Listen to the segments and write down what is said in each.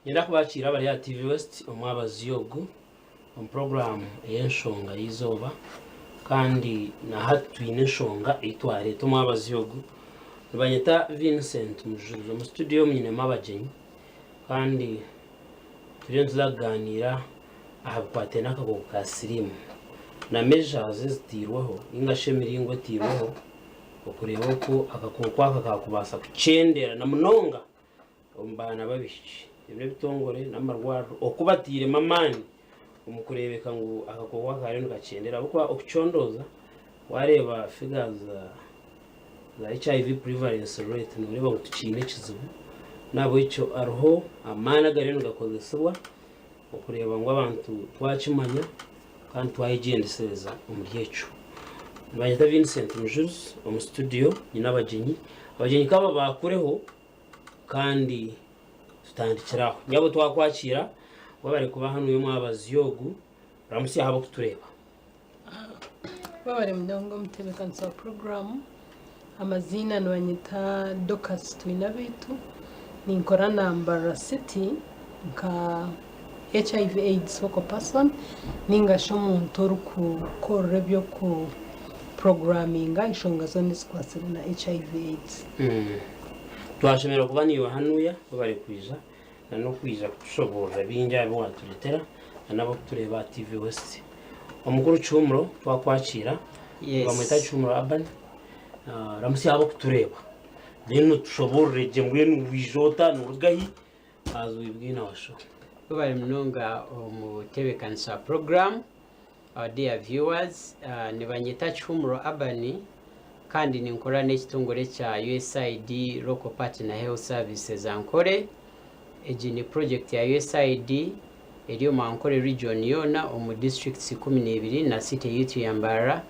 Niinyenda kubakiira abari aha TV West omwabazyo ogu omu puroguraamu ey'enshonga y'eizooba kandi na hati twine enshonga ei twareeta omwabazyo ogu. Nibanyeta Vincent Mujuzi. Omu situdiyo omu nyinemu abagyenyi kandi turiyo nituza kugaaniira aha bikwataine n'akakooko ka siriimu na measures ezitairweho ninga shi emiringo etairweho okureeba oku akakooko aka kaakubaasa kukyendera na munonga omu baana b'abaishiki. Ebi n'ebitongore n'amarwariro oku batairemu amaani omu kureebeka ngu akakooko aka kariyo nikakyendera ahabw'okuba okucondooza waareeba figures za HIV prevalence rate nooreeba ngu tukiine ekizibu n'ahabw'ekyo hariho amaani agariyo nigakozesibwa okureeba ngu abantu twakimanya kandi twayegyendesereza omuri ekyo. Nibanyeta Vincent Mujuzi omu studio nyine abagyenyi, abagyenyi nk'aba baakureho Kandi tutandikire aho. Nyabo twakwakiira webare kuba hanu y'omwabazyo ogu. Ramutsya ahabw'okutureeba. Webare munonga omutebeekanisa wa puroguraamu. Amaziina nibanyeta Dorcas Twinabeitu. Ninkora na Mbarara City nka HIV AIDS focal person ninga shi omuntu orikukorera eby'oku puroguraaminga enshonga zoona ezikwatsire na HIV AIDS. Twashemererwa kuba naiwe hanuya webare kwija na n'okwija kutushoboorora bingi aha bi waturetera na n'abarikutureeba aha TV West. Omukuru Kihumuro twakwakiira, nibamweta Kihumuro Urban, ramutsya abarikutureeba then otushoboorore gye mbwenu waija ota, noruga hi, haza oyebwine abashaho. Webare munonga omutebekanisa wa puroguramu. Our dear viewers, nibanyeta Kihumuro Urban kandi ninkora n'ekitongore kya USAID Local Partner Health Services Ankole. Egi ni project ya USAID eri omu Ankole region yoona omu districts 12 na city yaitu ya Mbarara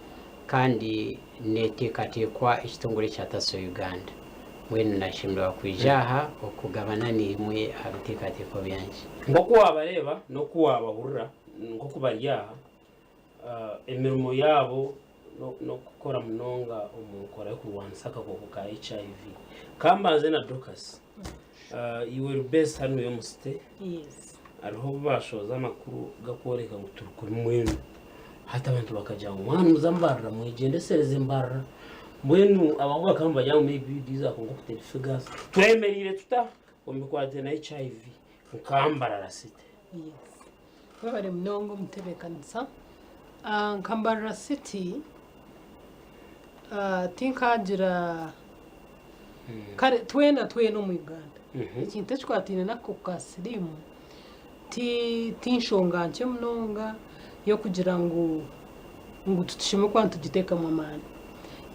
kandi neteekateekwa ekitongore kya Taso Uganda. Mbwenu nashemererwa kwija aha okugabana naimwe aha biteekateeko byangye. Nk'oku waabareeba n'oku waabahurira, Nk'oku bari aha, emirimo yaabo n'okukora munonga omu nkora y'okurwanisa akakooko ka HIV. Ka mbanze na Dorcas, iwe ori based hanu omu city, hariho obu baashohoza amakuru garikworeka ngu turi kubi mbwenu. Hati abantu bakagira ngu mwana muze Mbarara mwegyendesereze Mbarara. Mbwenu abamwe bakaba nibagira ngu maybe these are concocted figures. Twemereire tuta omu bikwatiraine na HIV nka Mbarara city? Yes. Webare munonga omutebekanisa. Nka Mbarara City tinkagira kare twena twena omu Uganda ekintu ekikwataine n'akakooko ka siriimu ti nshonga nkye munonga y'okugira ngu ngu tushemeriire kuba nitugiteekamu amaani.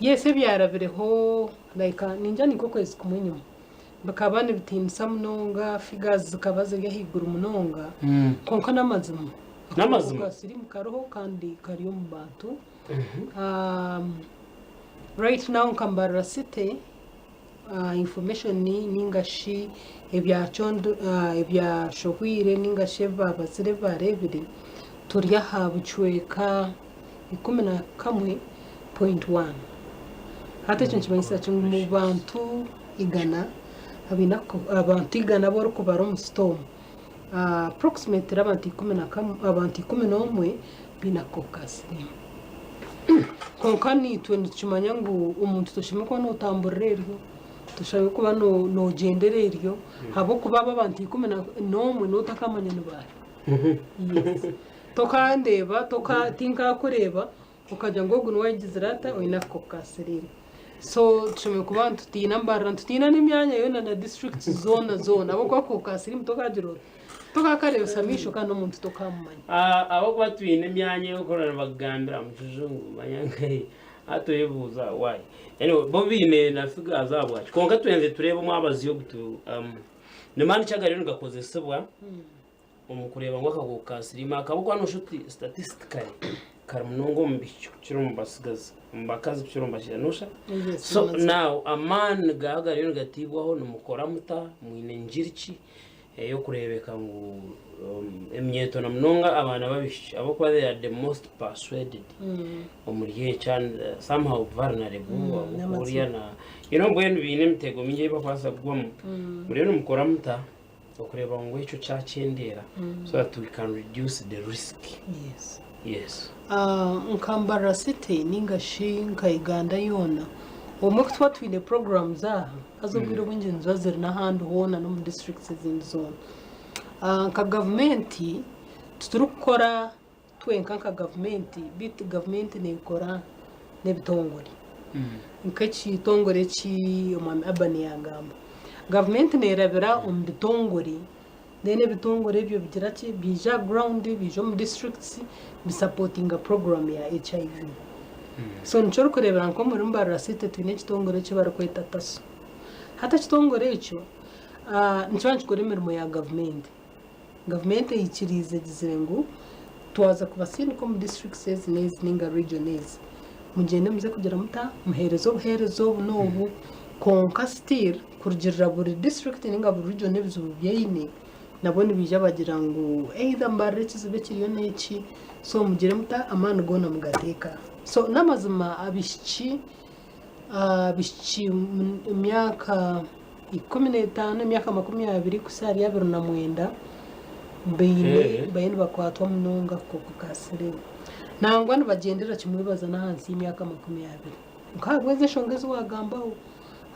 Yes ebyarabireho like ningira ni nk'okwezi kumwe enyima. Bikaba nibitiinisa munonga, figures zikaba ziri ahaiguru munonga, kwonka n'amazima. N'amazima. Akakooko ka siriimu kariho kandi kari omu bantu. Right now nka Mbarara City, information ninga shi ebyashohwire ninga shi ebi baabazire ebi baareebire, turi aha bucweka 11.1. Hati ekyo nikimanyisa ki? Ngu omu bantu igana abaine abantu igana abu orikubara omu sitomu, approximately abantu ikumi na kamwe abantu 11 baine akakooko ka siriimu. Kwonka naitwe nitukimanya ngu omuntu toshemereire kuba nootamburira eryo, toshemereire kuba noogyendera eryo ahabw'okuba abo abantu 11 nootakamanya ni baahi. Yes. Tokandeeba, toka tinkakureeba Okagira ngu ogu niwe ayegizire ata oine akakooko ka siriimu. So tushemereire kuba nitutiina Mbarara, nitutiina n'emyanya yoona na districts zoona zoona ahabw'okuba akakooko ka siriimu tokagira ota, tokakareebesa maisho kandi n'omuntu tokamumanya. Ahabw'okuba twine emyanya ey'okuhurira nibakugambira omu kijungu manya nka hati oyebuuza why. Anyway bo baine na figures ahabwaki. Kwonka twenze tureebe omwabazyo ogu tu ni maani ki agariyo nigakozesibwa omu kureeba ngu akakooko ka siriimu aka ahabw'okuba nooshusha oti statistically kari munonga omu baishiki kukira omu batsigazi, omu bakazi kukira omu bashaija nooshusha? Yes, So mazima. now amaani gaawe gariyo nigatiibwaho nimukora muta, mwine ngiri ki ey'okureebeka ngu eminyeeto na munonga abaana b'abaishiki ahabw'okuba they are the most persuaded omuri ekyo and somehow vulnerable ahabw'okuba oriya n'amazima. na you know mbwenu baine emitego mingi ei barikubaasa kugwamu, muriyo nimukora muta? Okureeba ngu ekyo kyakyendeera so that we can reduce the risk. Yes. Yes. Nka Mbarara City ninga shi nka Uganda yoona, obumwe ku tuba twine programs aha, haza obwire obwingi niziba ziri n'ahandi hoona n'omu districts ezindi zoona. Nka gavumenti titurikukora twenka nka gavumenti beitu gavumenti neekora n'ebitongore. Nk'ekitongore eki omwami Urban yaagamba. Gavumenti neerabira omu bitongore, then ebitongore ebyo bigira ki, biija aha ground, biija omu districts bisapotinga puroguraamu ya HIV. So nikyo orikureebera nk'omuri Mbarara City twine ekitongore eki barikweta TASO. Hati ekitongore ekyo nikiba nikikora emirimo ya gavumenti. Gavumenti eyikiriize egizire ngu twaza kubasindika omu districts ezi n'ezi ninga region ezi mugyende muze kugira muta muhereze obuhereza obu n'obu kwonka still kurugirira buri district ninga buri region ebizibu byeine nabo nibaija bagira ngu either mbarira ekizibu ekiriyo n'eki so mugire muta amaani goona mugateeke aha. So n'amazima abaishiki Abaishiki emyaka 15, emyaka 20 kuhitsya ahari 29 baine bariyo nibakwatwa munonga akakooko ka siriimu. Nangwa nibagyendera kimwe baza n'ahansi y'emyaka 20. Nk'ahabw'ezo enshonga ezi waagambaho,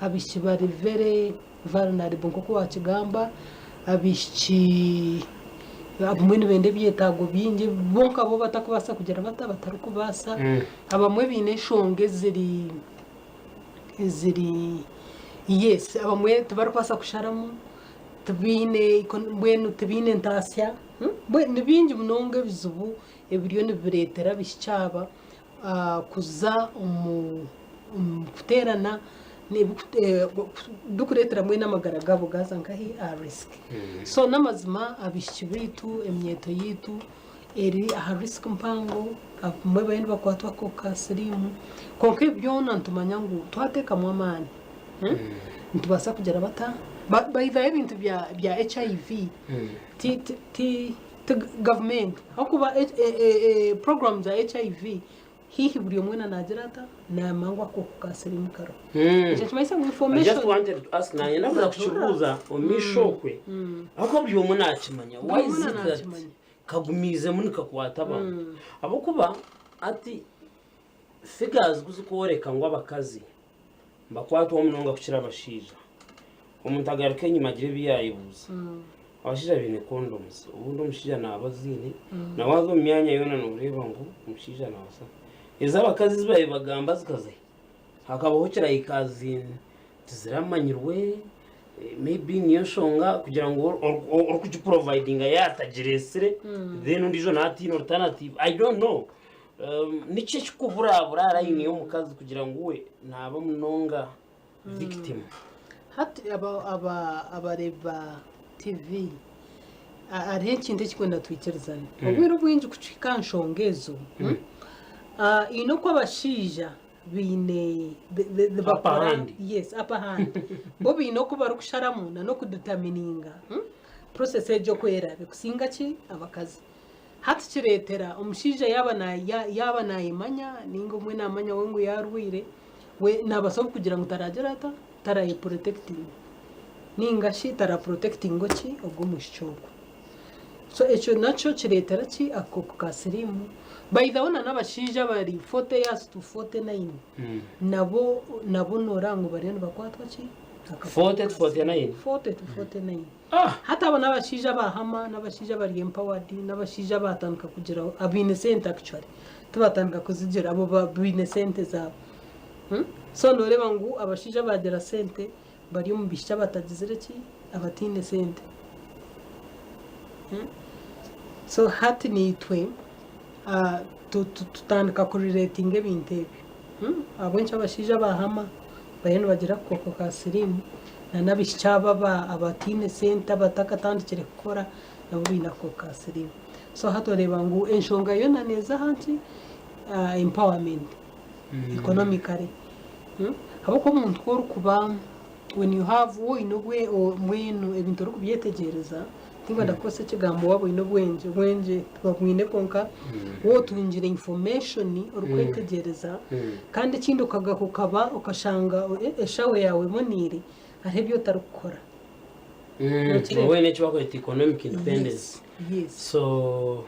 abaishiki bari very vulnerable nk'oku waakigamba, abaishiki abamwe nibenda ebyetaago bingi bo nkabo batakubaasa kugira bata, batarikubaasa. Abamwe baine enshonga eziri eziri yes abamwe tibarikubaasa kusharamu, tibaine mbwenu tibaine ntaasya, mbwenu ni bingi munonga ebizibu ebiriyo nibireetera abaishiki aba kuza omu kuteerana birikureetera mbwenu amagara gaabo gaaza nkahi aha risk. So n'amazima abaishiki baitu, eminyeeto yaitu eri aha risk mpango, abamwe bariyo nibakwatwa akakooko ka siriimu, kwonka ebi byona nitumanya ngu twateekamu amaani nitubaasa kugira bata, by the way ebintu bya HIV ti ti gavumenti ahabw'okuba puroguraamu za HIV haihi buri omwe weena naagira ata, naamanya ngu akakooko ka siriimu kariho. Ekyo nikimanyisa ngu I information just wanted to ask naanye nakuza kukibuuza omu maisho okwe ahabw'okuba buri omwe nakimanya Buri why omwe is it that nakimanya. kagumiizemu nikakwata abantu ahabw'okuba hati figures kuzikworeka ngu abakazi nibakwatwaho munonga kukira abashaija omuntu agaruka enyima agire ebi yaayebuuza abashaija baine condoms obundi omushaija naaba aziine nawe waaza omu myanya yoona nooreeba ngu omushaija naabaasa ez'abakazi ezi baabaire bagamba zikazahi Hakabaho kirahika tiziramanyirwe maybe niyo nshonga kugira ngu orikugiprovidinga yaatagireetsire then ondiijo naatiina alternative I don't know. Niki ekikuburabura aha line y'omukazi kugira ngu we naaba munonga victim? Hati abareebi ba TV hariho ekintu ekirikwenda twikirizane. Obwire obwingi kuhika aha nshonga ezo, haine oku abashaija baine Upper hand. Yes, upper hand. Bo baine oku barikusharamu na n'okudetamininga process egyo oku eraabe kusinga ki abakazi. Hati kireetera omushaija yaaba yaaba naayemanya nainga obumwe naamanya we ngu yaarwaire, we naabaasa kugira ngu taraagira ata, tarayepurotekitinga nainga shi tarapurotekitinga ki ogwo omwishiki ogwo. So ekyo nakyo kireetera ki akakooko ka siriimu. By the way na n'abashaija abari 40 years to 49 nabo nabo nooreba ngu bariyo nibakwatwa ki? Akakooko 40 to ka 49? 40 to 49. Ah! Hati abo n'abashaija abahama, n'abashaija abari empowered, n'abashaija abatandika kugira abaine sente actually tibatandika kuzigira abo baine sente zaabo. So noreeba ngu abashaija abagira sente bari omu baishiki abatagizire ki abataine sente. So hati naitwe tutandika ku relatinga ebintu ebyo. Ahabw'enki abashaija abahama bariyo nibagira akakooko ka siriimu na n'abaishiki abo abataine sente abatakatandikire kukora nabo baine akakooko ka siriimu. So hati oreeba ngu enshonga yoona neeza aha ki? Empowerment economically. Ahabw'okuba omuntu ku orikuba when you have waaba oine mbwenu ebintu orikubyetegyereza, tinkwenda kukozesa ekigambo waaba oine obwengye, obwengye tibabwine kwonka waaba otungire information orikwetegyereza kandi ekindi okagaruka okaba okashanga eshaho yaawe eboneire, hariho ebi otarikukora. Nokireeba? Oba oine eki bakweta economic independence. Yes. So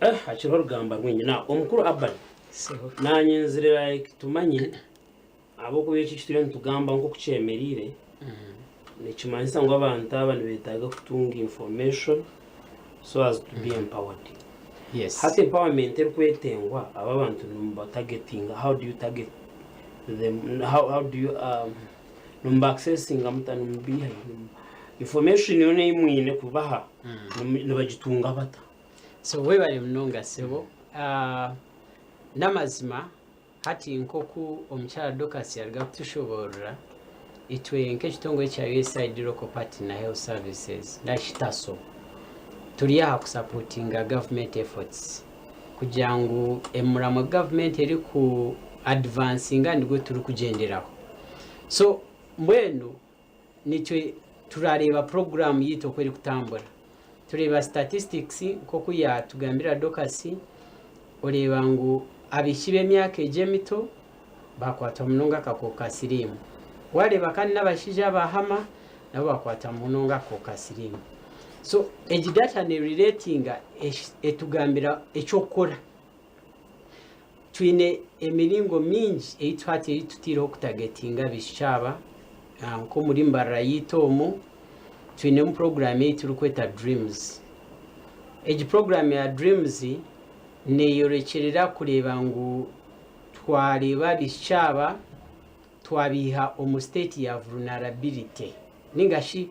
eh, hakiriho orugamba rwingi. Now, omukuru Urban, Sebo. naanye nzire like tumanye ahabw'okuba eki ekituriyo nitugamba nk'oku kyemereire nikimanyisa ngu abantu aba nibetaaga kutunga information so as to be empowered. Yes. Hati empowerment erikwetengwa aba abantu nimubatargetinga, how do you target them, how do you nimuba accessinga muta, nimubiiha hi? Information yoona ei mwine kubaha nibagitunga bata? So webale munonga sebo. Ah, n'amazima hati nk'oku omukyara Dorcas yaruga kutushoboorora, itwe nk'ekitongore kya USAID Local Partner Health Services nashi TASO turi aha kusapotinga government efforts kugira ngu emuramwe government eriku advancinga nigwo turikugyenderaho. So mbwenu nitwe turareeba program yaitu oku erikutambura. Tureeba statistics nk'oku yatugambira Dorcas, oreeba ngu abaishiki b'emyaka egi emito bakwatwa munonga akakooko ka siriimu. Wareeba kandi n'abashaija abahama nabo bakwatwa munonga akakooko ka siriimu. So egi data nerelatinga etugambira eky'okukora. Twine emiringo mingi ei hati ei tutaireho kutagetinga abaishiki aba nk'omuri Mbarara yaitu omu twinemu puroguraamu ei turikweta Dreams. Egi puroguraamu ya Dreams neeyorekyerera kureeba ngu twareeba abaishiki aba twabaiha omu state ya vulnerability ninga shi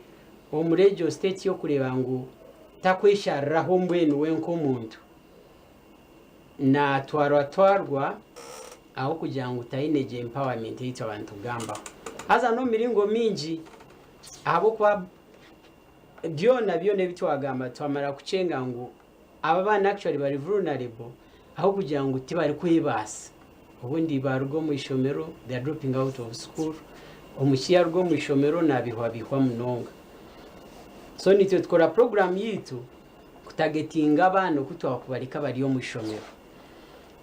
omuri egyo state y'okureeba ngu takweshariraho mbwenu we nk'omuntu. Natwarwatwarwa ahabw'okugira ngu taine egyo empowerment ei twaba nitugambaho. Haza n'omu miringo mingi ahabw'okuba byona byona ebi twagamba twamara kukyenga ngu aba abaana actually bari vulnerable ahabw'okugira ngu tibarikwebaasa. Obundi baaruga omu ishomero they are dropping out of school, omwishiki yaaruga omu ishomero naabihwabihwa munonga. So naitwe tukora puroguraamu yaitu kutagetinga abaana oku twakubareka bari omu ishomero.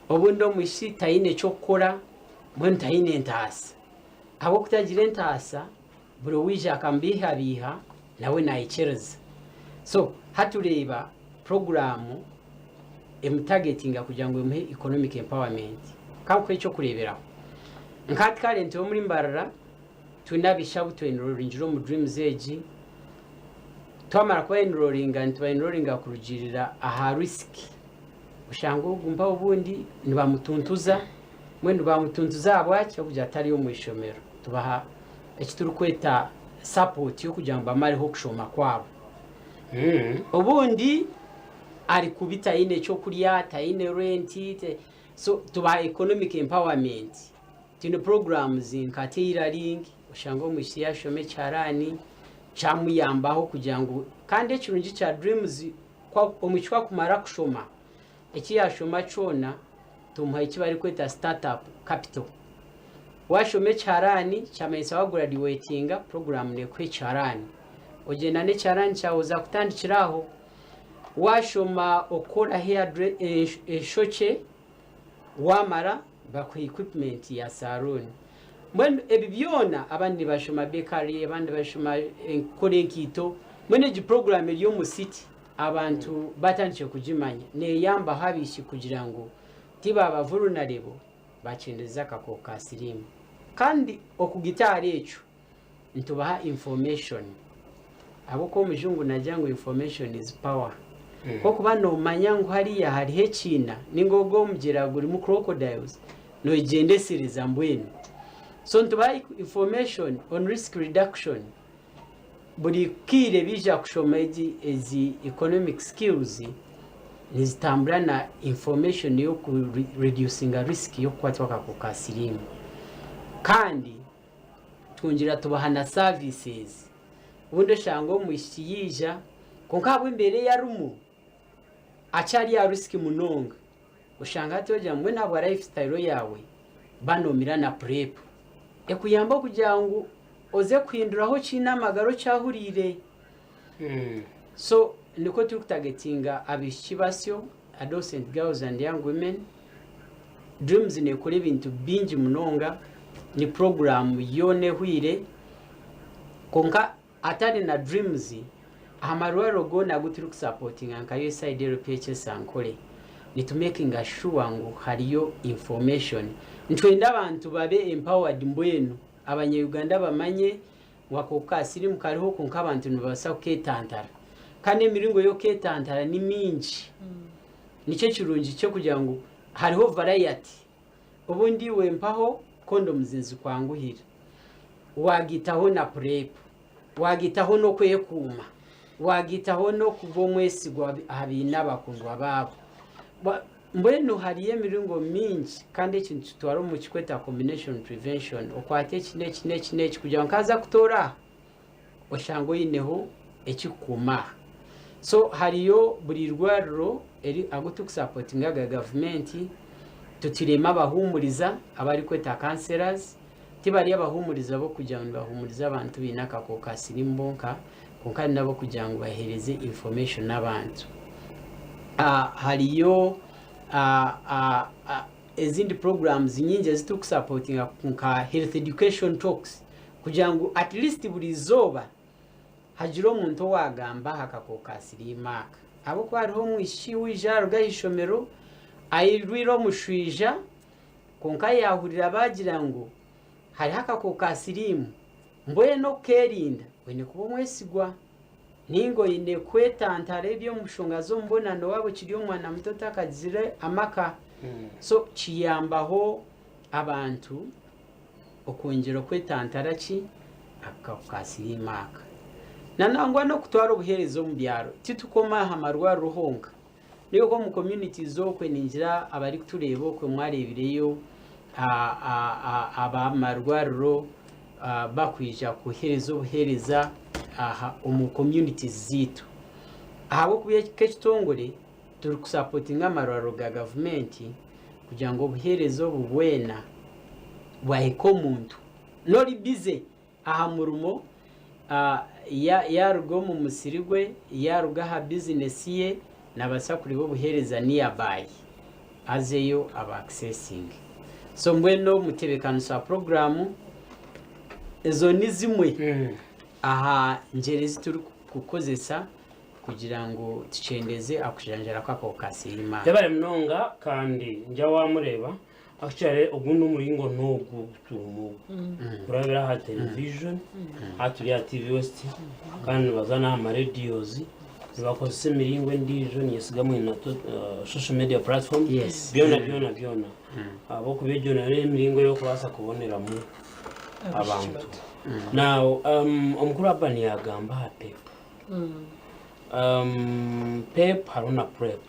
Obundi omwishiki taine ky'okukora mbwenu taine entaasa. Ahabw'okutagira entaasa, buri owaija akamubeihabeiha nawe naikiriza. So hati tureeba puroguraamu emutagetinga kugira ngu emuhe economic empowerment. Ka nkuhe eky'okureeberaho, nka hati currently omuri Mbarara twine abaishiki abu twenroringire omu Dreams egi, Twamara kuba enrolinga nituba enrolinga kurugiirira aha risk. Oshanga ogu mpaho obundi nibamutuntuza, mbwenu bamutuntuza ahabwaki? Ahabw'okugira tari omu ishomero. Tubaha eki turikweta support y'okugira ngu bamareho okushoma kwabo. Obundi ari kubi taine ky'okurya, taine rent, so tubaha economic empowerment. Twine programs nka tailoring, oshanga omwishiki yashoma ekiharani, kyamuyambaho kugira ngu kandi ekirungi kya Dreams omwishiki ku akumara kushoma, eki yashoma kyona tumuha eki barikweta start up capital. Washoma ekiharani kyamanyisa waguraduwetinga puroguramu nekuha ekiharani, ogyenda n'ekiharani kyawe oza kutandikira aho. Washoma okukora eishokye wamara bakuha equipment ya saruuni. Mbwenu ebi byona abandi nibashoma bakery, abandi nibashoma kukora enkaito, mbwenu egi puroguraamu eri omu city abantu batandikire kugimanya neeyambaho abaishiki kugira ngu tibaaba vulnerable bakyendeeza akakooko ka siriimu. Kandi okugita ahari ekyo nitubaha information ahabw'okuba omujungu naagira ngu information is power. Ku orikuba noomanya ngu hariya hariho ekiina nainga ogu omugyera gurimu crocodiles, noyegyendesereza mbwenu. So nitubaha information on risk reduction. Buri kaire baija kushoma egi ezi economic skills nizitambura na information y'oku reducinga risk y'okukwatwa akakooko ka siriimu. Kandi twongyera tubaha na services. Obundi oshanga omwishiki yaija kwonka ahabw'embeera ei arimu akyari aha risk munonga. Oshanga hati ogira ngu mbwenu ahabwa life style yaawe ba noomira na PrEP ekuyambe okugira ngu oze kuhinduraho okiine amagara okyahuriire. So nikwo turikutagetinga abaishiki basyo, adolescent girls and young women. Dreams neekora ebintu bingi munonga, ni puroguraamu yoona ehweire kwonka. Atari na Dreams, aha marwariro goona agu turikusapotinga nka USAID LPHS Ankole, nitumekinga sure ngu hariyo information. Nitwenda abantu babe empowered mbwenu abanya-Uganda bamanye ngu akahuka ka siriimu kariho kwonka abantu nibabaasa kuketantara. Kandi emiringo y'okuketantara ni mingi. Nikyo ekirungi ky'okugira ngu hariho variety. Obundi iwe mpaho condoms nizikwanguhira, waagaitaho na PrEP, waagaitaho n'okwekuuma, waagaitaho n'okuba omwesigwa aha baine abakundwa baabo. Mbwenu hariyo emiringo mingi kandi eki nitukitwara omu kikweta combination prevention, okwate eki n'eki n'eki n'eki kugira ngu kaaza kutoora aha oshange oineho ekikukuuma aha. So hariyo buri irwariro eri agu turikusapotinga aga gavumenti tutiremu abahuumuriza abarikweta counsellors, tibari abahuumuriza b'okugira ngu nibahuumuriza abantu baine akakooko ka siriimu bonka kwonka hari n'ab'okugira ngu baheereze information abantu. Hariyo ezindi programs nyingi ezi turikusapotinga nka health education talks kugira ngu at least buri izooba hagire omuntu owaagamba aha kakooko ka siriimu aka. Ahabw'okuba hariho omwishiki waija aruga aha ishomero airwire omushwija kwonka yaahurira baagira ngu hariho akakooko ka siriimu mbwenu okukeerinda oine kuba omwesigwa nainga oine kwetantara eby'omushonga z'omubonano waaba okiri omwana muto otakagizire amaka. So kiyambaho abantu okwongyera okwetantara ki? Akahuka ka siriimu aka. Na nangwa n'okutwara obuheereza omu byaro, titukoma aha marwariro honka. Naiwe omu communities okwe ningira abarikutureeba okwe mwareebireyo abamarwariro bakwija kuheereza obuheereza aha omu communities zaitu. Ahabw'okuba nk'ekitongore turikusapotinga amarwariro ga gavumenti kugira ngu obuheereza obu bwena bwahika omuntu. N'ori bize aha murimo, yaaruga omu musiri gwe, yaaruga aha bizinesi ye, naabaasa kureeba obuheereza nearby azeyo abu accessinge. So mbwenu omu tebeekanisa ya puroguraamu, ezo ni zimwe aha ngyera ezi turikukozesa kugira ngu tukyendeze aha kujanjara kw'akahuka ka siriimu aka. Yebare munonga kandi ngya wamureeba actually ogundi omuringo n'ogu oguturimu ogu kurabira aha television aha turi aha TV West kandi nibaza n'aha ma radios nibakozesa emiringo endiijo ninyesiga mwine na social media platform Yes. byona byona byona ahabw'okuba egyo nayo n'emiringo ey'okubaasa kuboneramu abantu. Now omukuru Urban yagamba aha PEP. PEP hariho na PrEP.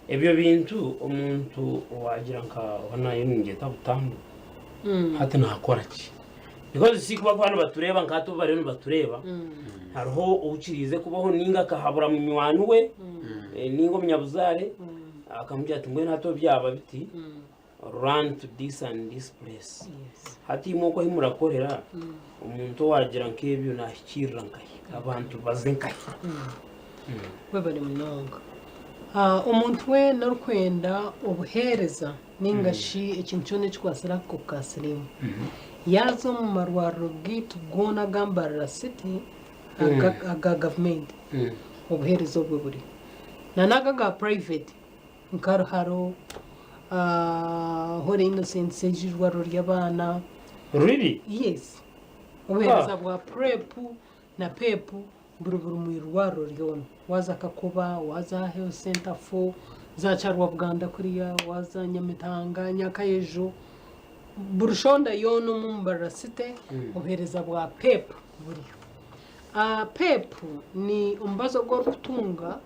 Ebyo bintu omuntu owagira nka oba nayo ningyeta butandu hati nakora ki? Because si kuba kuba nibatureeba nka hati obu bariyo nibatureeba hariho owukiriize kubaho ninga akahabura munywani we ninga omunyabuzaare akamugira ati mbwenu hati obu byaba biti Run to this and this place. Hati imwe oku ahi murakorera, omuntu owaagira nk'ebyo naahikiirira nkahi? Abantu baze nkahi? Webare munonga. Ah, omuntu weena orikwenda obuheereza ninga shi ekintu kyona ekikwatsire aha kakooko ka siriimu, yaaza omu marwariro gaitu goona aga Mbarara City aga aga gavumenti, obuheereza obwo buriyo. Na n'ago aga private Nka Ruharo, Holy Innocents egi eirwariro ry'abaana. Really? Yes. Obuheereza bwa PrEP na PEP buri buri mu irwariro ryona. Waaza Kakoba, waaza aha Health Centre 4, za Kyarwabuganda kuriya, waaza Nyamitanga, Nyakayejo, buri shonda yoona omu Mbarara City obuheereza bwa PEP buriyo. PEP ni omubazi ogu orikutunga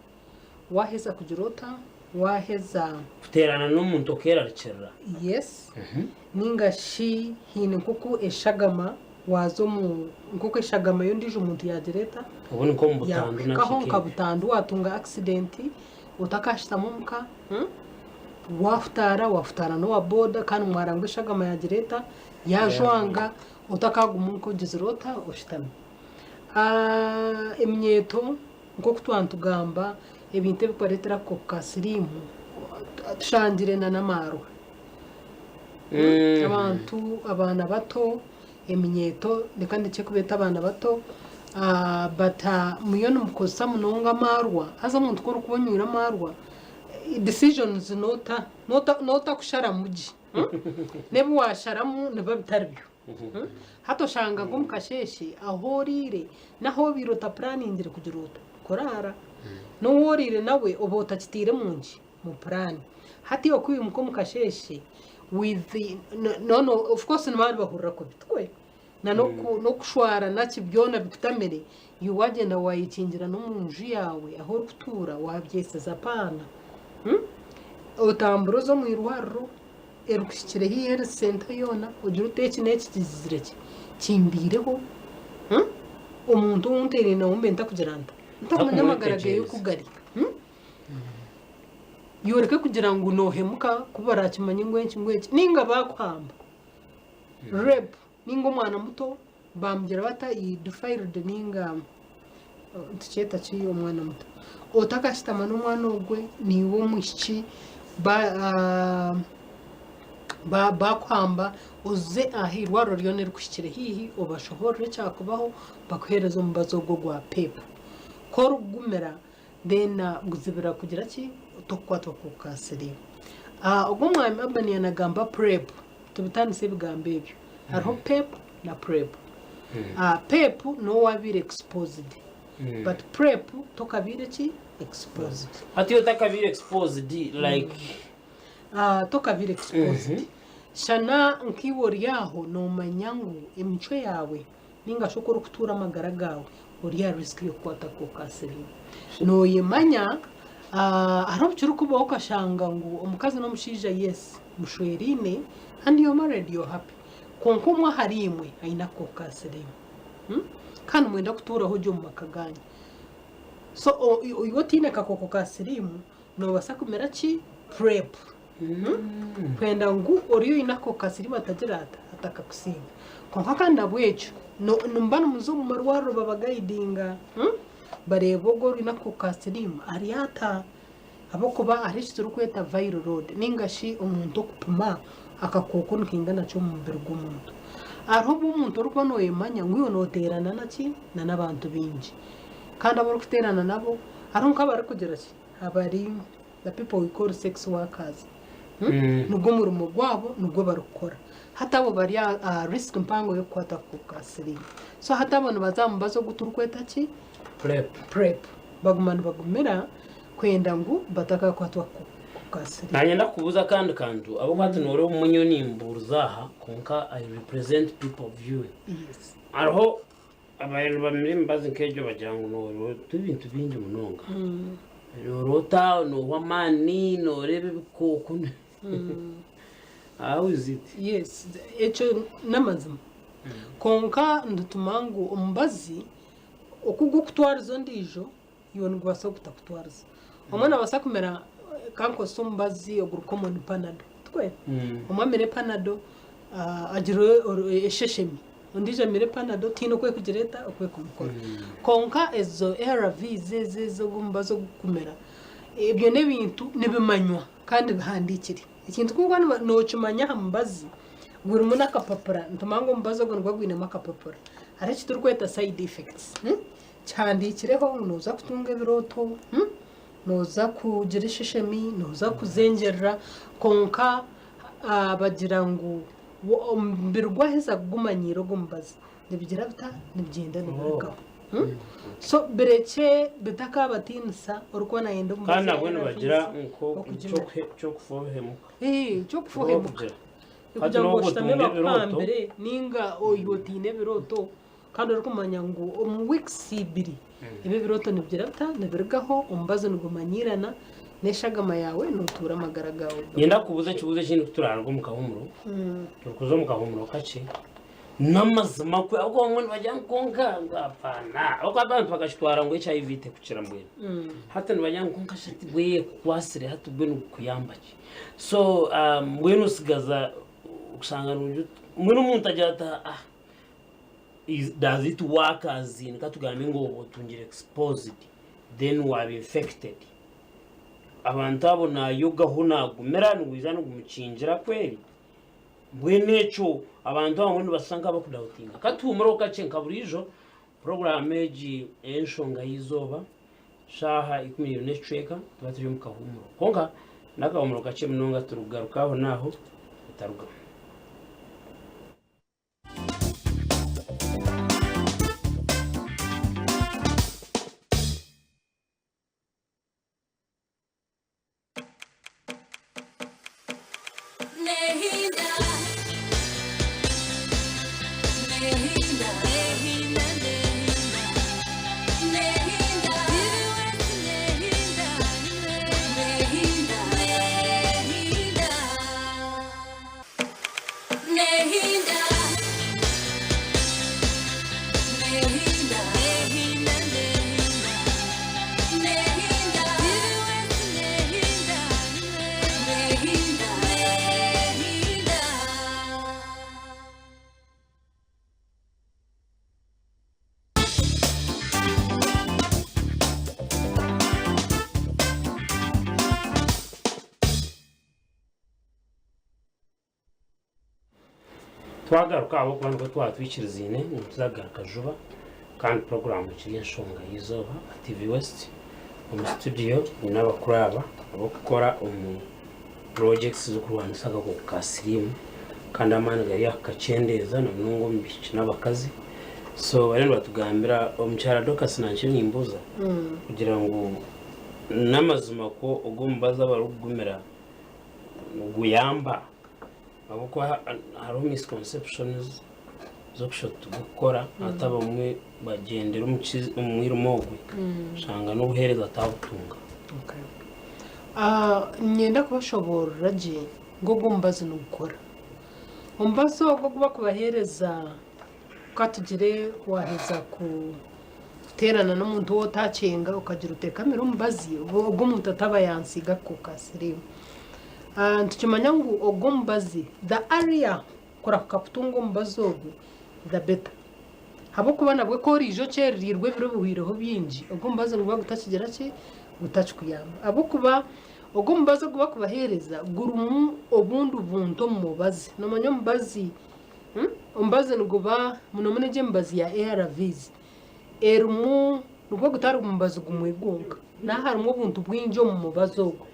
Waaheza kugira ota? Waaheza. Kuteerana n'omuntu okeerarikirira. Yes. Ninga shi haine nk'oku eshagama waaza omu nk'oku eshagama y'ondiijo muntu yaagira eta? Obu ni nk'omu butandu na Yaakuhikaho kiki nka ebyo. butandu waatunga accident otakaashutama omu ka, waahutaara, waahutaara n'owa boda kandi mwarangwa eshagama yaagira eta? Yaajwanga, otakaaguma omuka ogizire ota? Oshutami. Eminyeeto. Nk'oku twaba nitugamba ebintu ebirikubareetera akakooko ka siriimu, tushangire n'amaarwa. Abantu, abaana bato, eminyeeto, reka ndekye kubeeta abaana bato, But muyo nimukozesa munonga amaarwa haza omuntu ku orikuba onywire amaarwa decisions noota nootakusharamu gye n'ebi waasharamu nibiba bitari byo. Hati oshanga nk'omu kasheeshe ahu oriire n'ahu obaire otapuraaningire kugira ota kuraara n'ou oriire nawe oba otakitaire mu nki mu puraani. Hati okwimuka omu kasheeshe with no of course nibaba nibahurira kubi tikwe? Na n'okushwara naki byona bikutamire, iwe wagyenda wayekingira n'omu nju yaawe ahu orikutuura wabyeseza apaana. Otambure oze omu irwariro erikuhikire haihi health centre yoona ogire oti eki n'eki kizire ki kimbaireho. Omuntu ou nteeraine nawe mbe ntakugira nta? Ntakumanya amagara geeye oku gari. Yoreke kugira ngu noohemuka ku barakimanye ngu eki ngu eki nainga baakuhamba. Rape ninga omwana muto bamugira bata he defiled ninga tukyeta ki omwana muto otakashutama n'omwana ogwe niiwe omwishiki bakuhamba oze aha irwariro ryona erikuhikire haihi obashoboorore ekyakubaho bakuheereze omubazi ogwo ogwa pep ku orikugumira then guzibira kugira ki tokukwatwa akakooko ka siriimu. Ogwo omwami Urban yanagamba prep Tubitaanise ebigambo ebyo. Hariho PEP na PrEP. PEP n'owabaire exposed but PrEP tokabaire ki? Exposed. Hati otakabaire exposed like. Tokabaire exposed. Shana nk'iwe ori aho noomanya ngu emicwe yaawe ninga shi oku orikutuura amagara gaawe ori aha risk y'okukwata akakooko ka siriimu. Nooyemanya, hariho obu kirikubaho okashanga ngu omukazi n'omushaija yes mushweraine and you're married you're happy kwonka omwe ahariimwe aine akakooko ka siriimu kandi nimwenda kutuuraho gye omu maka gaanyu. So iwe otaine kakooko ka siriimu noobaasa kumira ki? Prep. Kwenda ngu oriya oine ako kasirimu atagira ata? Atakakusinga. Kwonka kandi nabwekyo nimuba nimuza omu marwariro babagayidinga bareeba ogu oine ako kasirimu ari ata? Ahabw'okuba hariho eki turikweta viral load ninga shi omuntu okupima akakooko nikaingana ki omu mubiri gw'omuntu. Hariho obu omuntu orikuba noyemanya ngu iwe noteerana naki? Na n'abantu baingi. Kandi abu orikuteerana nabo hariho nk'abarikugira ki? Abari the people we call sex workers nigwo murimo gwabo nigwo barikukora hati abo bari aha risk mpango y'okukwata akakooko ka siriimu so hati abo nibaza aha mubazi ogu turikweta ki Prep. prep baguma nibagumira kwenda ngu batakakwatwa akakooko ka siriimu. Nanyenda kukubuuza akandi kantu ahabw'okuba hati noreeba obumwe nyowe nimbuuriza aha kwonka I represent people viewing. Yes. Hariho Abaire nibamira emibazi nk'egyo bagira ngu nooroota ebintu bingi munonga. Nooroota noohwa amaani, nooreeba ebikooko. How is it? Yes, ekyo n'amazima. Kwonka nituma ngu omubazi oku gurikutwariza ondiijo, iwe nigubaasa kutakutwariza. Omwe naabaasa kumira ka nkozese omubazi oguri common panado, tikwe? Omwe amire panado agire esheshemi, ondiijo amire panado tihaine oku erikugira eta, oku erikumukora. Kwonka ezo ARVs ezo ezi omubazi ogurikumira, ebyo n'ebintu nibimanywa kandi bihandiikire. Ekintu ku orikuba nookimanya aha mubazi, gurimu n'akapapura, nitumanya ngu omubazi ogwo niguba gwinemu akapapura. Hariho eki turikweta side effects. Kihandiikireho ngu nooza kutunga ebirooto, nooza kugira esheshemi, nooza kuzengyerera, kwonka bagira ngu omubiri gwaheza kugumanyiira ogwo mubazi, nibigira bita? Nibigyenda nibirugaho. So birekye bitakaabatiinisa orikuba naayenda omubazi Kandi nabwo nibagira okugimira. ky'okufuhemuka. Ky'okufuhemuka. Hati Kugira ngu n'obu oshutame otunga ebirooto, bakuhambire ninga oiwe otaine ebirooto. Kandi orikumanya ngu omu weeks ibiri ebi ebirooto nibigira bita? Nibirugaho, omubazi nigumanyiirana n'eshagama yaawe notuura amagara gaawe. Niinyenda kukubuuza ekibuuzo ekindi ku turaaruga omu kahumuro, turikuza omu kahumuro kakye, n'amazima kwe ahabw'okuba abamwe nibagira ngu kwonka ngu apaana, ahabw'okuba abantu bakakitwara ngu HIV tekukira mbwenu. Hati nibagira ngu kwonka shi hati bwe ekukwatsire hati bwe nigukuyamba ki? So mbwenu osigaza kushanga noogira oti mbwenu omuntu agira ati ah Does it work as in katugambe ngu oba otungire exposed then waba infected abantu abo nayogaho nagumira nigwiza nigumukingira kweri mbwenu ekyo abantu abamwe nibashusha nkabakudautinga katuhumureho kakye nka buriijo. Puroguraamu egi ey'enshonga y'eizooba, shaaha 12 n'ekicweka tuba turi omu kahuumuro. Kwonka n'akahuumuro kakye munonga turikugaruka aho n'aho otarugamu. Twagaruka ahabw'okuba nibwo twaba twikirizaine ngu nituza kugaruka juba kandi puroguraamu ekiri enshonga y'eizooba aha TV West. Omu situdiyo nyine abakuru aba ab'okukora omu purojekiti z'okurwanisa akakooko ka siriimu kandi amaani gari aha kukakyendeeza na munonga omu baishiki n'abakazi. So bariyo nibatugambira omukyara Dorcas nankye nimbuuza kugira ngu n'amazima kwo ogu omubazi abarikugumira niguyamba ahabw'okuba hariho misconceptions z'okushusha oti tigurikukora hati abamwe bagyendera omu mwirima ogwe oshanga n'obuheereza taabutunga. Niinyenda kubashoboorora gye ngu ogu omubazi nigukora. Omubazi ogu ogu barikubaheereza ka tugire waaheza kuteerana n'omuntu ou otaakyenga okagira oti reka mmire omubazi ogu omuntu ataaba yansiiga akakooko ka siriimu. Nitukimanya ngu ogu omubazi the earlier kurahuka kutunga omubazi ogu the better. Ahabw'okuba nabwe ku oraija okyerereirwe ebiro bihweireho bingi, ogu omubazi niguba gutakigira ki? Gutakikuyamba. Ahabw'okuba ogu omubazi ogu barikubaheereza gurimu obundi buntu omu mubazi. Noomanya omubazi, omubazi niguba muno muno egi emibazi ya ARVs erimu, niguba gutari mubazi gumwe gwonka, naha harimu obuntu bwingi omu mubazi ogwo.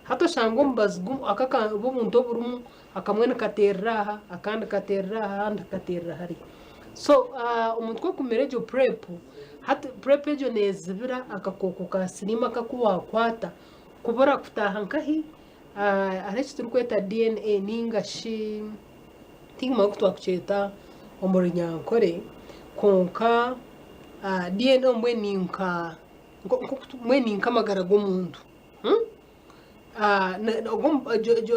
Hati oshanga omubazi gumwe, aka obuntu oburimu akamwe nikateerera aha, akandi kateerera aha, ahandi kateerera hariya. So omuntu ku okumira egyo PrEP, hati PrEP egyo neezibira akakooko ka siriimu aku aku waakwata kubura kutaaha nkahi? Hariho eki turikweta DNA nainga shi tinkumanya oku twakukyeta omu Runyankore kwonka DNA mbwenu ni nka mbwenu ni nk'amagara g'omuntu.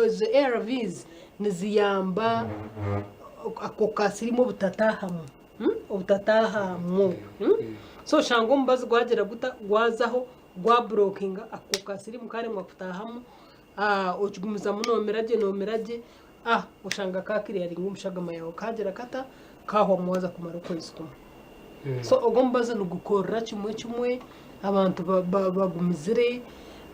Ezo ARVs niziyamba ako ka siriimu obutataahamu obutataahamu so oshanga omubazi gwagira guta gwazaho gwaburokinga ako ka siriimu karemwa kutaahamu okigumizamu noomira gye noomira gye oshanga kaakiriyaringa omu shagama yaawe kaagira kata kaahwamu waaza kumara okwezi kumwe. So ogwo omubazi nigukorera kimwe kimwe abantu bagumizire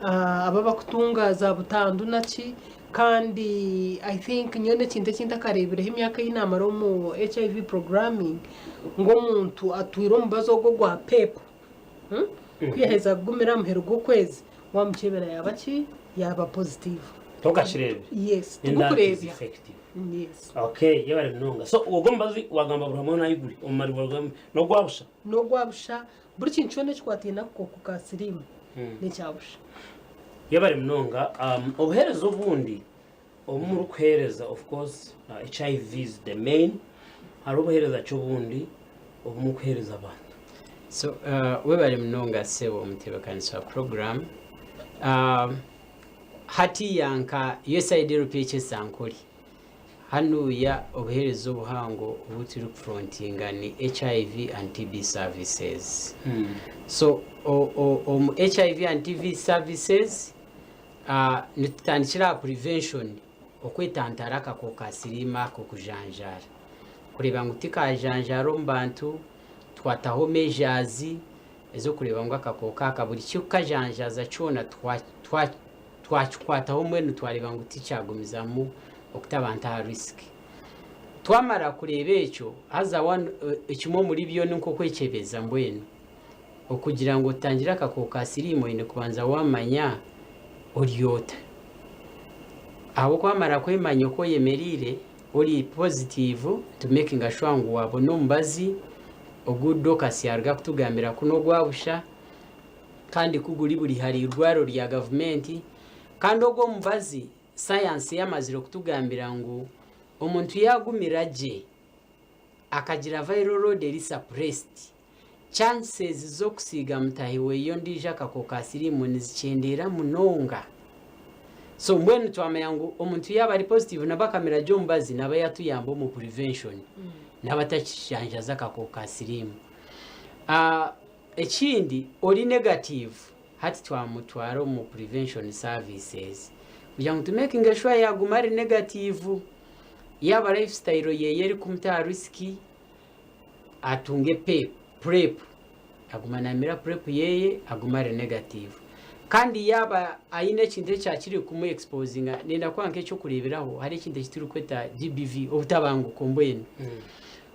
abo abakutunga za butandu naki kandi I think nyowe n'ekintu eki ntakareebireho emyaka ei naamara omu HIV programming ngu omuntu atwire omubazi ogwo ogwa PEP ku yaaheza kugumira aha muheru gw'okwezi waamukyebera yaaba ki yaaba positive. Tokakireebire? Yes, And that is tigukureebya. effective. Yes. Okay, yebare munonga. So ogwo omubazi wagamba buri hamwe nayiguri omu marwariro gamwe n'ogwa busha. N'ogwa busha, buri kintu kyona ekikwataine n'akakooko ka siriimu n'ekya busha. Yebare munonga. Um, obuheereza obundi obu murikuheereza of course uh, HIV is the main hariho obuheereza ki obundi obu murikuheereza abantu? So uh, webare munonga sebo omutebekanisa wa program. Uh, Hatiiya nka USAID RPHS Ankole, hanuuya obuheereza obuhango obu turikufurontinga ni HIV and TB services. So omu HIV and TB services nitutandikira aha prevention, okwetantara akakooko ka siriimu ako kujanjaara. Kureeba ngu tikajanjaara omu bantu, twataho measures ez'okureeba ngu akakooko aka buri kirikukajanjaaza kyona twakikwataho mbwenu twareeba ngu tikyagumizamu okuta abantu aha risk. Twamara kureeba ekyo, haza ekimwe omuri byo ni nk'okwekyebeza mbwenu. Okugira ngu otangire akakooko ka siriimu oine kubanza waamanya ori ota. Ahabw'okuba wamara kwemanya oku oyemereire, ori pozitiivu, to makinga sure ngu waabona omubazi ogu Dorcas yaaruga kutugambira ku n'ogwa busha kandi ku guri buri hari irwariro rya gavumenti kandi ogwo omubazi sayansi yamazire kutugambira ngu omuntu yaagumira gye akagira viral load eri suppressed, chances z'okusiiga mutaahi weye ondiijo akakooko ka siriimu nizikyendeera munonga. So mbwenu twamanya ngu omuntu yaaba ari positive nabwo akamira gye omubazi naaba yatuyamba omu prevention naaba atakijanjaza akakooko ka siriimu. Ekindi ori negative hati twamutwara omu prevention services kugira ngu tumekinge sure yaguma ari negative yaaba lifestyle yeye erikumuta aha risk atunge pep, prep aguma namira prep yeye agume ari negative kandi yaaba aine ekintu ekyakiri kumu exposinga nenda kuha nk'ekyokureeberaho hariho ekintu eki turikweta GBV obutabanguko mbwenu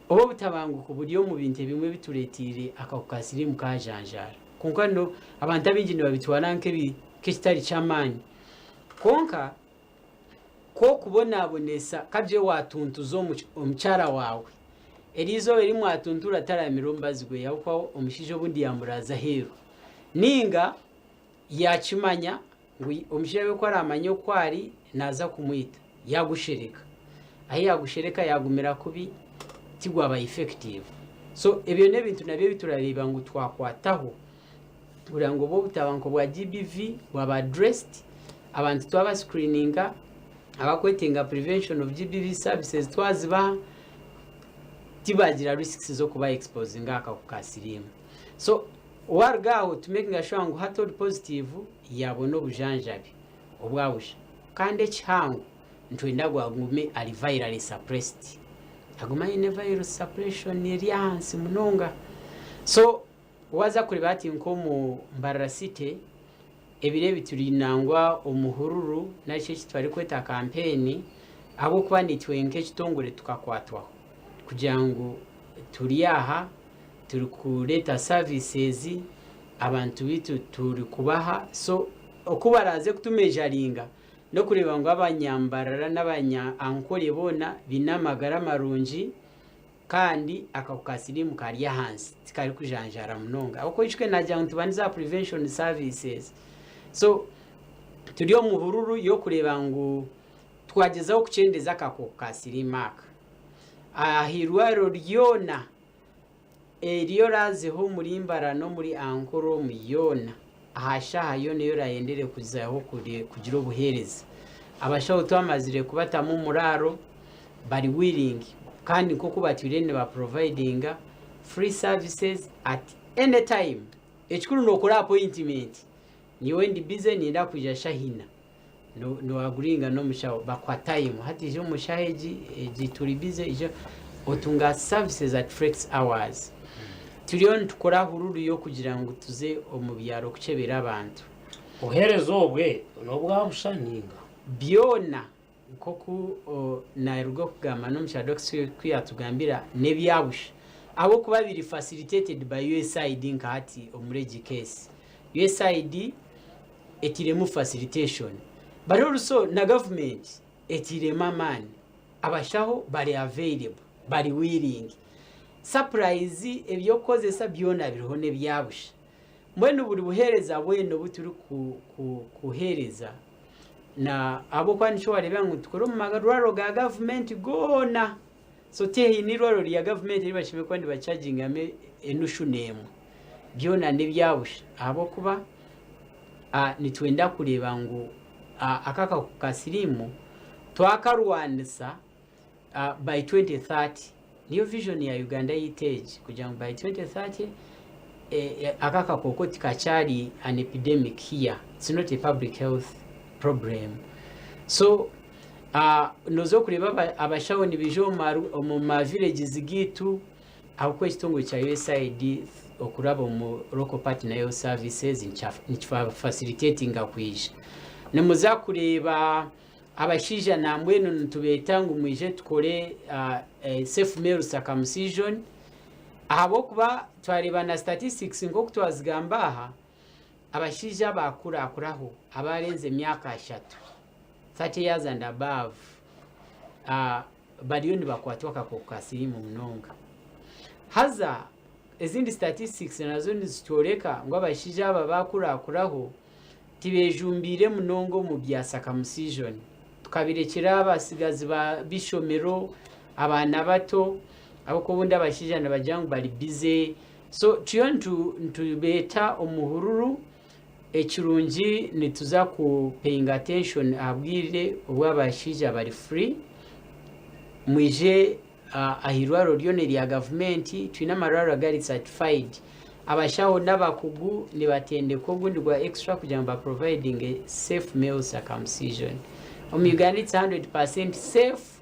Obu obutabanguko buri omu bintu ebimwe ebitureeteire akahuka ka siriimu kaajanjaara. Kwonka no, abantu abaingi nibabitwara nk'ekitari ky'amaani. Kwonka, ku okubonabonesa kabye waatuntuza omukyara waawe, eri izooba eri mwatuntura taramira omubazi gwe ahabw'okuba omushaija obundi yaamuraaza aheeru. Nainga yaakimanya ngu omushaija we ku araamanye oku ari naaza kumwita, yaagushereka. Ahu yaagushereka yaagumira kubi tigwaba effective. So ebyo n'ebintu nabyo ebi turareeba ngu twakwataho kugira ngu obu obutabanguko bwa GBV bwaba addressed, abantu twaba screeninga, abakwetenga prevention of GBV services twazibaha, tibaagira risks z'okuba exposinga aha kakooko ka siriimu. So Waruga aho to makinga sure ngu hati ori positive yabona obujanjabi obwa busha kandi ekihango nitwenda ngu agume ari virally suppressed agume aine viral suppression eri ahansi munonga so waza kureeba hati nk'omu Mbarara city ebiro ebi turi nangwa omu hururu nari shi eki turikweta kampeyini ahabw'okuba nitwe nk'ekitongore tukakwatwaho kugira ngu turi aha turikureeta services abantu baitu turikubaha so oku baraaze kutumejaringa n'okureeba ngu abanyambarara n'abanya Ankole boona baine amagara marungi kandi akahuka ka siriimu kari ahansi tikarikujanjaara munonga ahabw'okuba oijukye naagira ngu nituba niza prevention services so turi omu hururu y'okureeba ngu twagyezaho kukyendeza akakooko ka siriimu aka aha irwariro ryona Eri oraazeho omuri Mbarara n'omuri Ankole omu yoona, aha shaaha yoona ei oraayendere kuzaho kugira obuheereza. Abashaho twamazire kubatamu omuraaro, bari willing kandi nk'oku batwire nibaprovidinga free services at any time. Ekikuru nookora appointment, nyowe ndi busy niinyenda kwija shaaha ina. Noaguringa n'omushaho bakuha time hati ija omu shaha egi egi turi busy ija otunga services at flex hours turiyo nitukora hururu y'okugira ngu tuze omu byaro kukyebera abantu. Obuheereza obwe n'obwa busha nainga? Byona nk'oku naruga okugamba n'omukyara Dorcas ku yatugambira n'ebya busha ahabw'okuba biri facilitated by USAID nka hati omuri egi case USAID etairemu facilitation but also na government etairemu amaani abashaho bari available bari willing supplies ebyokukozesa byona biriho nebyabusha mbwenu buri buhereza bwena obu turi kuhereza na ahabwokuba nikyo wareebera ngu nitukora omu marwariro ga government goona so tihaine eirwariro rya government eri bashemereire kuba nibachagingamu enushu n'emwe byona n'ebyabusha ahabw'okuba nitwenda kureeba ngu aka akakooko ka siriimu twakarwanisa by 2030 niyo vision ya Uganda yaitu egi kugira ngu by 2030 aka akakooko tikakyari an epidemic here it's not a public health problem so noza okureeba abashaho nibaija omu ma villages gaitu Ahabw'okuba ekitongore kya USAID okuraba omu Local Partner Health Services nikibafasilitetinga kwija. Nimuza kureeba Abashaija nambwenu nitubeeta ngu mwije tukore safe male circumcision ahabw'okuba twareeba na statistics nk'oku twazigamba aha, abashaija abaakurakuraho abarenza emyaka ashatu, 30 years and above, bariyo nibakwatwa akakooko ka siriimu munonga. Haza ezindi statistics nazo nizitworeka ngu abashaija aba abaakurakuraho tibejumbiire munonga omu bya circumcision. Tukabirekyera abatsigazi b'eishomero, abaana bato, ahabw'okuba obundi abashaija nibagira ngu bari bize. So turiyo nitubeeta omu hururu, ekirungi nituza ku payinga attention aha bwire obu abashaija bari free, mwije aha irwariro ryona erya gavumenti, twine amarwariro agari certified. Abashaho n'abakugu nibatendekwa ogundi gwa extra kugira ngu baprovidinge safe male circumcision. Omu Uganda it's 100% safe,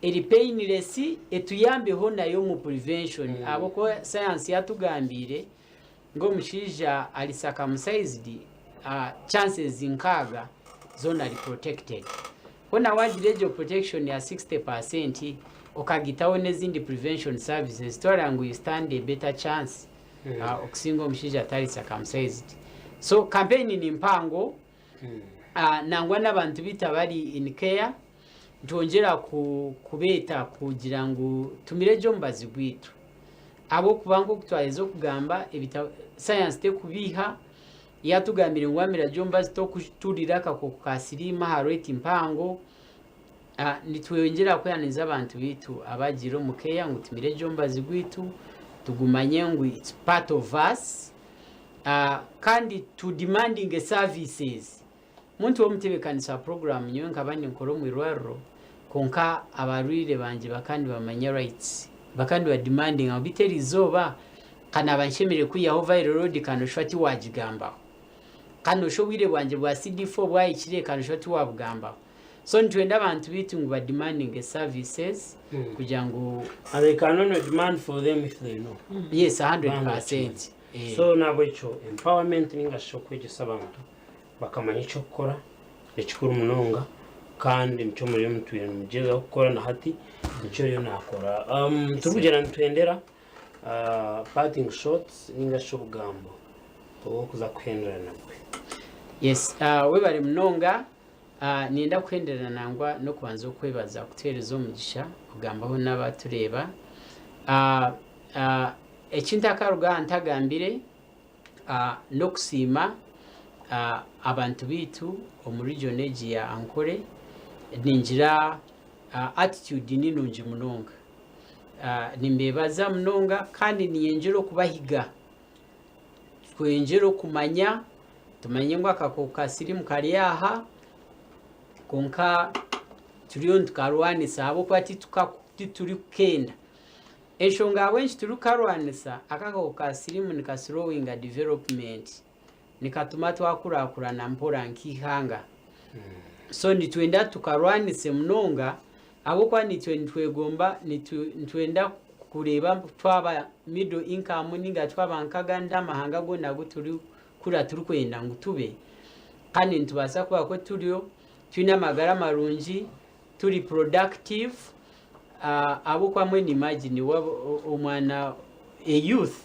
eri painless, etuyambeho nayo omu prevention ahabw'okuba sayansi yatugambiire ngu omushaija ari circumcised, chances nkaaga zoona ari protected. Hoona waagira egyo protection ya 60% okagitaho n'ezindi prevention services toragira ngu you stand a better chance okusinga omushaija atari circumcised. So campaign ni mpango nangwa n'abantu beitu abari in care nitwongyera kubeeta kugira ngu tumire gye omubazi gwaitu ahabw'okuba nk'oku twaheza okugamba sayansi terikubiiha. Yaatugambire ngu wamira gye omubazi tokuturira akakooko ka siriimu aha rate mpango. Nitweyongyera kwehaniriza abantu baitu abagiire omu keya ngu tumire gye omubazi gwaitu, tugumanye ngu it's part of us kandi tu demandinge services. Muntu w'omutebeekanisa wa puroguraamu nyowe nkaba ninkora omu irwariro kwonka abarwaire bangye bakaba nibamanya rights, bakaba nibadimandinga ngu beitu eriizooba ka naaba nshemereire kwihaho viral load ka noshusha tiwaagigambaho, ka noshusha obwire bwangye bwa CD4 bwahikire ka noshusha tiwaabugambaho. So nitwenda abantu beitu ngu badimandinge services kugira ngu. And they can only demand for them if they know. Yes, 100%. So nahabwekyo empowerment ninga shi okwegyesa abantu bakamanya eky'okukora nikikuru munonga kandi nikyo muriyo mutwire nimugyezaho kukora na hati nikyo oriyo nakora. Turikugyenda nituhendera parting shots ninga shi obugambo obw'okuza kuhendera nabwe. Yes, webare munonga. Niinyenda kuhendera nangwa n'okubanza okwebaza kutuheereza omugisha kugambaho n'abatureeba. Eki ntakaruga aha ntagambire, N'okusiima abantu baitu omu region egi ya Ankole ningira attitude ni nungi munonga. Nimbebaza munonga kandi ninyongyera okubahiga twongyere okumanya tumanye ngu akakooko ka siriimu kari aha kwonka turiyo nitukarwanisa ahabw'okuba titurikukenda. Enshonga ahabw'enki turikukarwanisa, aka akakooko ka siriimu nikasilowinga development, nikatuma twakurakurana mpora nk'eihanga. So nitwenda tukarwanise munonga ahabw'okuba nitwe nitwegomba, nitwenda kureeba twaba middle income ninga twaba nk'agandi amahanga goona agu turikukura turikwenda ngu tube. Kandi nitubaasa kuba ku turiyo twine amagara marungi, turi productive ahabw'okuba mbwenu imagine waaba omwana a youth,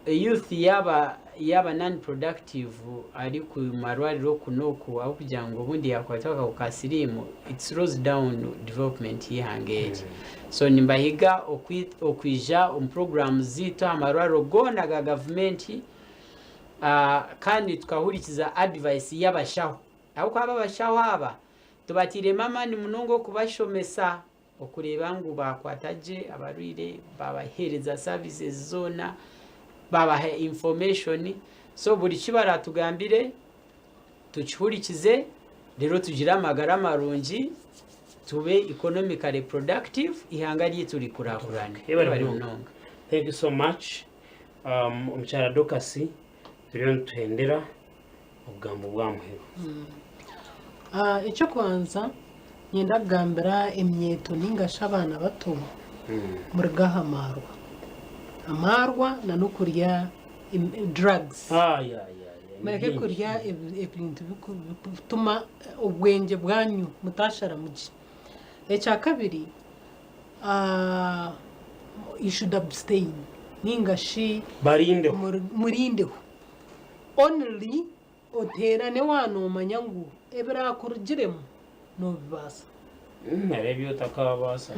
a youth yaaba yaaba non productive ari ku marwariro oku n'oku ahabw'okugira ngu obundi yaakwatwa akahuka ka siriimu it slows down development y'eihanga eri. So nimbahiga okwija omu puroguraamu zaitu aha marwariro goona aga gavumenti kandi tukahurikiza advice y'abashaho ahabw'okuba aba abashaho aba Tubatairemu amaani munonga okubashomesa, okureeba ngu baakwata gye abarwaire, baabaheereza services zoona, baabaha information. So buri ki baraatugambire tukihurikize reero tugire amagara marungi, tube economically productive, eihanga ryaitu rikurakurane. Yebare munonga. Thank you so much. Um, omukyara Dorcas turiyo nituhendera obugambo bwa muheru. Eky'okubanza niinyenda kugambira eminyeeto nainga shi abaana bato muruge aha maarwa. Amaarwa n'okurya drugs. Mureke kurya ebintu birikutuma obwengye bwanyu mutasharamu gye. Ekyakabiri, you should abstain ninga shi Barindeho. Murindeho. Only oteerane waaba noomanya ngu ebiraakurugiremu noobibaasa. Hariho ebi otakaabaasa.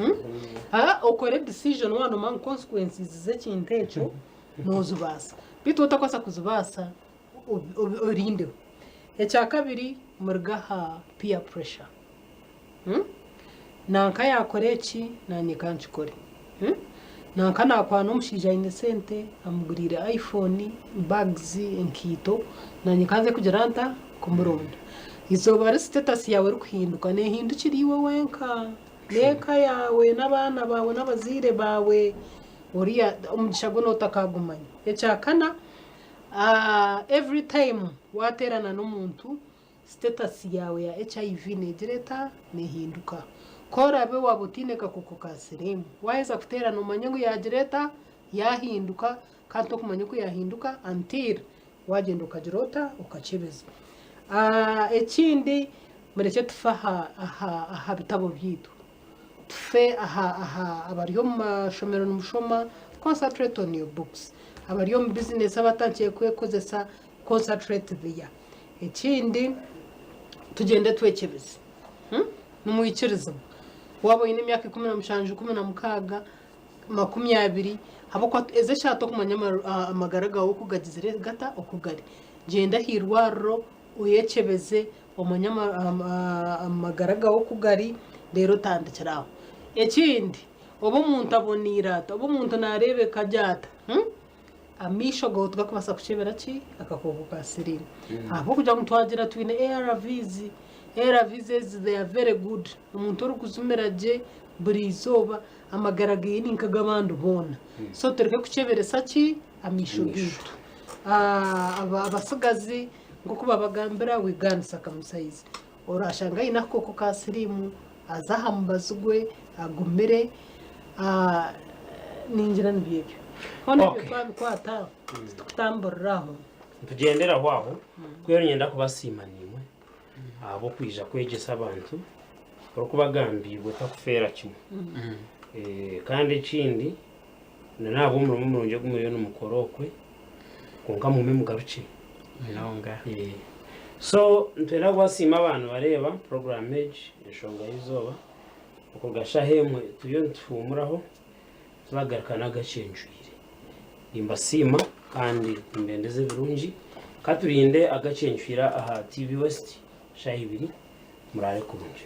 Okore decision waaba noomanya ngu consequences z'ekintu ekyo noozibaasa. Beitu waaba otakubaasa kuzibaasa, orindeho. Ekyakabiri, muruge aha peer pressure. Nanka yaakora eki, naanye ka nkikore. Nanka naakwana omushaija aine sente, amuguriire iPhone, bags, enkaito, naanye ka nze kugira nta? Kumuronda. Eizooba ri status yaawe erikuhinduka, neehindukira iwe wenka, n'eka yaawe, n'abaana baawe, n'abazaire baawe, oriya omugisha gwe nootakagumanya. Ekyakana, every time waateerana n'omuntu, Status yaawe ya HIV neegira eta? Neehinduka. Ku oraabe waaba otaine kakooko ka siriimu, waaheza kuteerana omanye ngu yaagira eta? Yaahinduka kandi tokumanya oku yaahinduka until waagyenda okagira ota? Okakyebeza. Ekindi murekye tufe aha aha aha bitabo byaitu, tufe aha aha abari omu mashomero nimushoma, concentrate on your books, abari omu bizinesi abatandikire kwekozesa concentrate there. Ekindi tugyende twekyebeze. Nimwikirizibwa. Waaba oine emyaka 17, 16, 20, ahabw'okuba ezi eshaaha tokumanya amagara gaawe oku gagizire gata, oku gari. Gyenda aha irwariro oyekyebeze omanye amagara gaawe oku gari reero otandikire aho. Ekindi oba omuntu aboneire ata, oba omuntu naareebeka gye ata, Amaisho gaawe tigarikubaasa kukyebera ki? Akakooko ka siriimu. Ahabw'okugira ngu twagira twine ARVs, ARVs ezi they are very good. Omuntu orikuzimira gye buri izooba amagara geye ni nk'ag'abandi boona. So tureke kukyeberesa ki? Amaisho gaitu. Abatsigazi nk'oku babagambira we go and circumcise. Orashanga aine akakooko ka siriimu aze aha mubazi gwe agumire ningira nibyo ebyo. Hoona ebyo twabikwata titukutamburira aho. Nitugyendera aho aho mbwenu niinyenda kubasiima naimwe ahabw'okwija kwegyesa abantu orikubagambiirwe takufeera kimwe. Kandi ekindi n'ahabw'omurimo murungi ogu muriyo nimukora okwe kwonka mugume mugarukye. Munonga. So nitwenda kubasiima abantu bareeba puroguraamu egi Enshonga y'eizooba okuruga shaaha emwe turiyo nituhuumuraho twagaruka n'agakyenjwire. Nimbasiima kandi nimbendeza ebirungi. Ka turinde agakyenjwire aha TV West shaaha ibiri muraare kurungi.